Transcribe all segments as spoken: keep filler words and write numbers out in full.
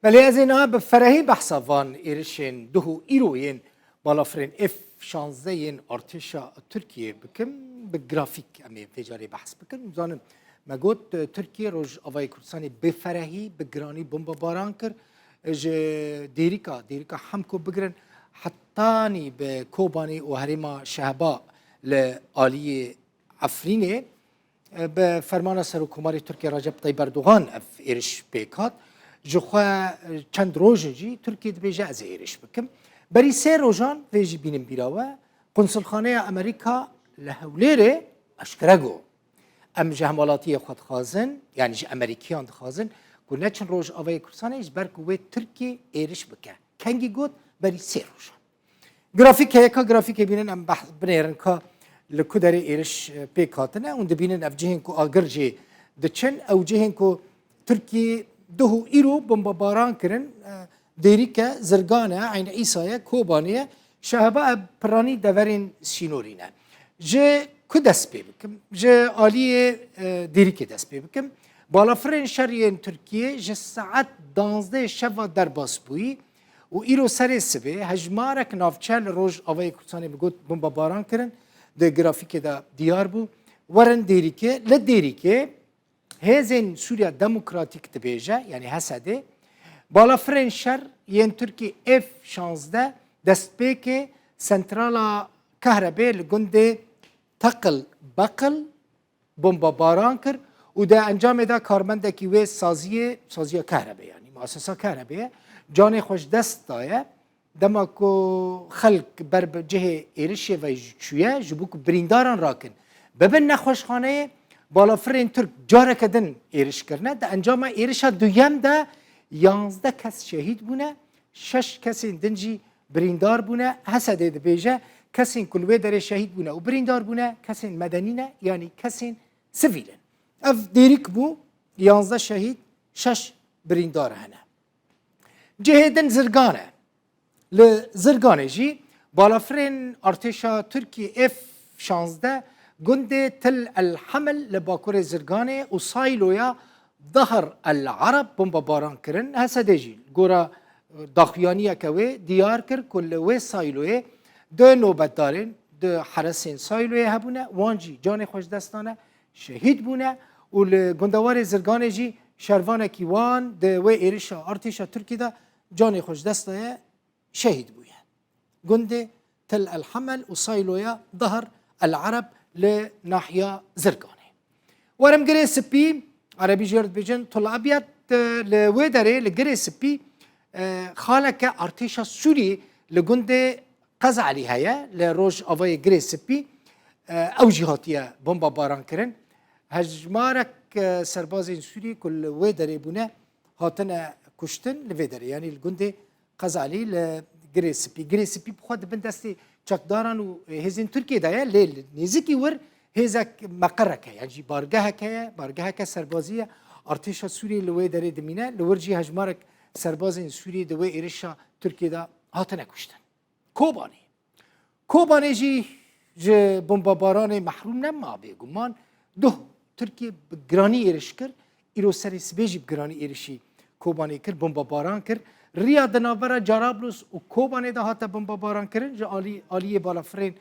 Belê, ez ê niha bi ferehî behsa van êrişên duh û îro yên balafirên F şazdeh yên artêşa Tirkiyê bikim. Bi grafîk em ê vê carê behs bikin. Zanim me got, e, Tirkiye Rojavayê Kurdistanê bi ferehî, bi giranî bombebaran kir. Ji Dêrika, Dêrika Hemko bigirin, hetanî bi Kobanê û herêma Şehba li aliyê Efrînê, e, bi fermana Serokkomarê Tirkiye Recep Tayyip Erdogan ev êriş pêk hat. Ji xwe, e, çend roj in jî Tirkiye dibêje ez ê êriş bikim. Berî sê rojan vê jî bînin bîra we, Konsulxaneya Amerîka li Hewlêrê eşkere got. Em ji hemwelatiyê xwe dixwazin, yanî ji Amerîkiyan dixwazin ku neçin Rojavayê Kurdistanê ji ber ku wê Tirkiye êriş bike. Kengî got? Berî sê rojan. Grafîk heye, ka grafîkê bînin em behs binêrin ka li ku derê êriş, e, pêk hatine. Hûn dibînin ev cihên ku agir jê diçin, ew cihên ku Tirkiyê duh û îro bombebaran kirin, e, Dêrîk e, Zirgan e, Eyn Îsa ye, Kobanê ye, Şehba e, piranî deverên sînorî ne. Ji ku dest pê bikim? Ji aliyê, e, Dêrîkê dest pê bikim. Balafirên şer yên Tirkiyê ji saet danzdeh şeva derbas bûyî û îro serê sibê hejmarek navçe li Rojavayê Kurdistanê bi got bombebaran kirin. Di grafîkê de diyar bû. Werin Dêrîkê. Li Dêrîkê Hêzên Sûriya Demokratîk dibêje, yanî H S D, balafirên şer yên Tirkî F şazdeh destpêkê sentrala kahrebê li gundê Teqil Beqil bombebaran kir û di encamê de karmendekî wê saziyê, saziya kahrebê, yanî muasesa kahrebê ye, canê xwe ji dest daye. Dema ku xelk ber bi cihê êrişê ve jî çûye, ji bo ku birîndaran rakin bibin nexweşxaneyê, balafirên Tirk careke din êriş kirine. Di encama êrişa duyem de yanzdeh kes şehîd bûne, şeş kesên din jî birîndar bûne. H S D dibêje, kesên ku li wê derê şehîd bûne û birîndar bûne, kesên medenî ne, yanî kesên sivîl in. Ev Dêrîk bû, yanzdeh şehîd, şeş birîndar hene. Cihê din Zirgan e. Li Zirganê jî balafirên artêşa Tirkî F şazdeh gundê Til El Hemil li bakurê Zirganê û sayloya Dahr El Ereb bombebaran kirin. H S D jî gora daxuyaniyeke wê diyar kir ku li wê sayloyê du nobetdarên, du heresên sayloyê hebûne, wan jî canê xwe ji dest dane, şehîd bûne û li gundewarê Zirganê jî şervanekî wan di wê êrişa artêşa Tirkî de canê xwe ji dest daye, şehîd bûye. Gundê Til El Hemel û sayloya Dahr El Ereb li nahiya Zirganê. Werim Girê Spî, Erebî jê re dibêjin Tul Ebyed, li wê derê li Girê Spî, e, xaleke artêşa Sûrî li gundê Qezalî heye, li rojavayê Girê Spî, e, ew jî hatiye bombebaran kirin. Hejmarek, e, serbazên Sûrî ku li wê derê bûne, hatine kuştin li vê derê, yanî li gundê Qezalî li Girê Spî. Girê Spî bi xwe di bin destê çekdaran û hêzên Tirkiyê de ye, lê li nêzîkî wir hêzek meqerek heye, yan jî bargehek heye, bargeheke serbazî ye. Artêşa Sûriyê li wê derê dimîne, li wir jî hejmarek serbazên Sûriyê di wê êrişa Tirkiyê de hatine kuştin. Kobanê. Kobanê jî ji bombebaranê mehrûm nema bêguman. Duh Tirkiye bi giranî êriş kir. Îro serê sibê jî bi giranî êrişî Kobanê kir, bombebaran kir. Riya di navbera Carablus û Kobanê de hate bombebaran kirin. Ji alî, aliyê balafirên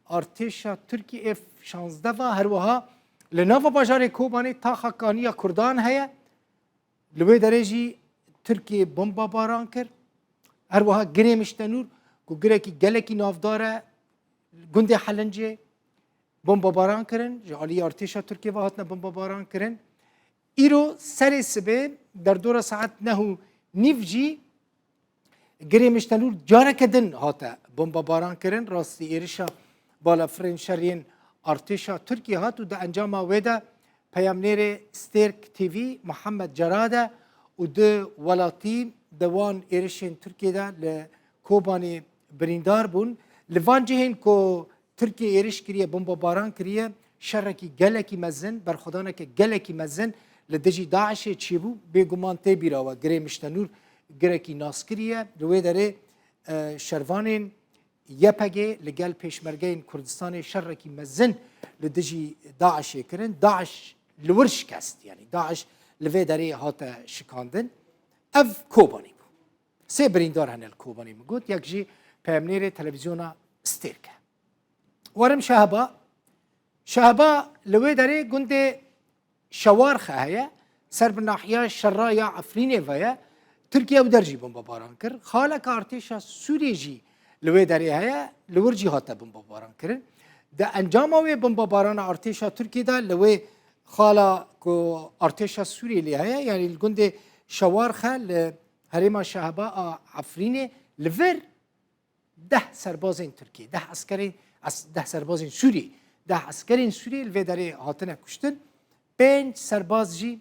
artêşa Tirkî F şazdeh ve, her wiha li nava bajarê Kobanê taxa kaniya Kurdan heye. Li wê derê jî Tirkiyê bombebaran kir. Her wiha Girê Miştenûr ku girekî gelekî navdar e, gundê Helincê bombebaran kirin. Ji alî artêşa Tirkiyê ve hatine bombebaran kirin. Îro serê sibê derdora saet neh û nîv jî Girê Miştenûr careke din hate bombebaran kirin. Rastî êrişa balafirên şer yên artêşa Tirkiyê hat û di encama wê de peyamnêrê Stêrk T V Muhammed Cerade û du welatî di wan êrişên Tirkiyê de li Kobanê birîndar bûn. Li van cihên ku Tirkiye êriş kiriye, bombebaran kiriye, şerekî gelekî mezin, berxwedaneke gelekî mezin li dijî DAIŞê çêbû. Bêguman tê bîra we Girê Miştenûr girekî naskirî ye. Li wê derê, e, şervanên Y P G li gel pêşmergeyên Kurdistanê şerekî mezin li dijî DAIŞê kirin. DAIŞ li wir şikest, yanî DAIŞ li vê derê hate şikandin. Ev Kobanê bû. Sê birîndar hene li Kobanê, min got, yek jî peyamnêrê televîzyona Stêrk e. Werim Şeheba. Şeheba li wê derê gundê Şewarxe heye, ser bi nahiya şerra ya Efrînê ve ye. Tirkiye ew der jî bombebaran kir. Xaleka artêşa Sûriyê jî li wê derê heye, li wir jî hate bombebaran kirin. Di encama wê bombebarana artêşa Tirkiyê de li wê xala ku artêşa Sûriyê lê heye, yanî li gundê Şewarxe li herêma Şeheba a Efrînê li vir deh serbazên Tirkiyê, deh eskerên, es-, deh serbazên Sûrî, deh eskerên Sûrî li vê derê hatine kuştin. Pênc serbaz jî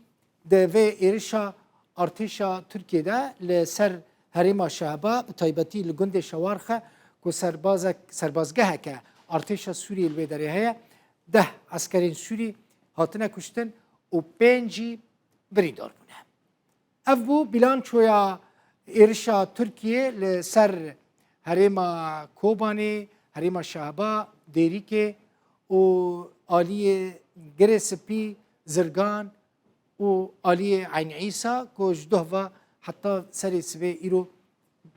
di vê êrişa artêşa Tirkiyê de li ser herêma Şeheba, bi taybetî li gundê Şewarxe ku serbazek, serbazgeheke artêşa Sûriyê li wê derê heye, deh eskerên Sûrî hatine kuştin û pênc jî birîndar bûne. Ev bû bilançoya êrişa Tirkiyê li ser herêma Kobanê, herêma Şehba, Dêrîkê û aliyê Girê Spî, Zirgan û aliyê Eyn Îsa ku ji doh ve heta serê sibê îro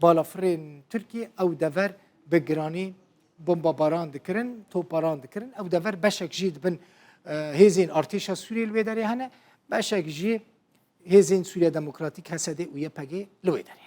balafirên Tirkiyê ew dever bi giranî bombebaran dikirin, toparan dikirin. Ew dever beşek jî dibin, e, hêzên artêşa Sûriyê li wê derê hene, beşek jî hêzên Sûriya Demokratîk, H S D û Y P G li wê derê.